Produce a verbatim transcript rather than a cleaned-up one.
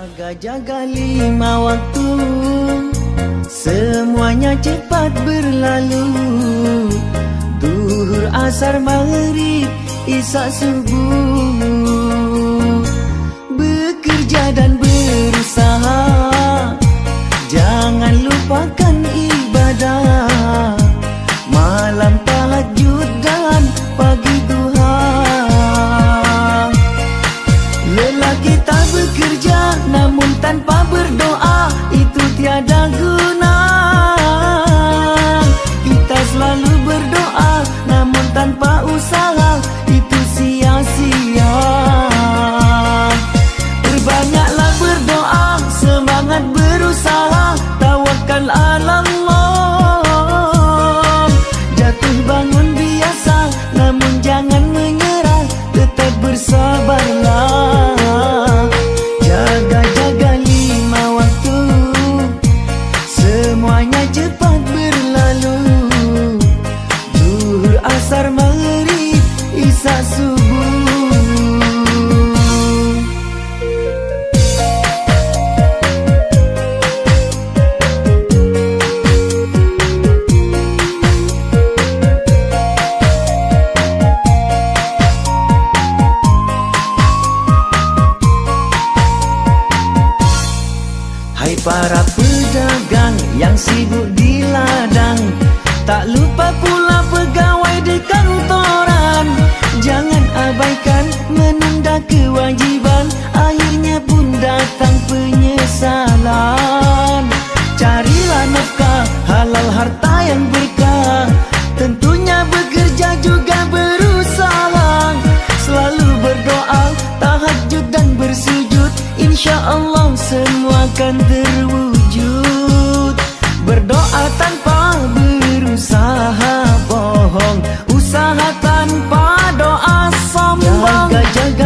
Jaga-jaga lima waktu, semuanya cepat berlalu. Duhur, asar, maghrib, isya, subuh. Bekerja dan berusaha, jangan lupakan ibadah. Malam tahajud dan pagi duha. Lelah kita bekerja, namun tanpa berdoa, itu tiada guna. Kita selalu berdoa, namun tanpa usaha, itu sia-sia. Perbanyaklah berdoa, semangat berusaha, tawakal ala Allah. Jatuh bangun biasa, namun jangan menyerah, tetap bersabarlah. Jaga-jaga lima waktu, semuanya cepat berlalu. Zuhur, asar, maghrib, isya, subuh. Hai para pedagang yang sibuk di ladang, tak lupa pula pegawai di kantoran. Jangan abaikan menunda kewajiban, akhirnya pun datang penyesalan. Carilah nafkah halal, harta yang berkah, tentunya bekerja juga berusaha. Selalu berdoa, tahajud dan bersujud, insya Allah semua akan terwujud. Berdoa tanpa berusaha bohong, usaha tanpa doa sombong. Jaga-jaga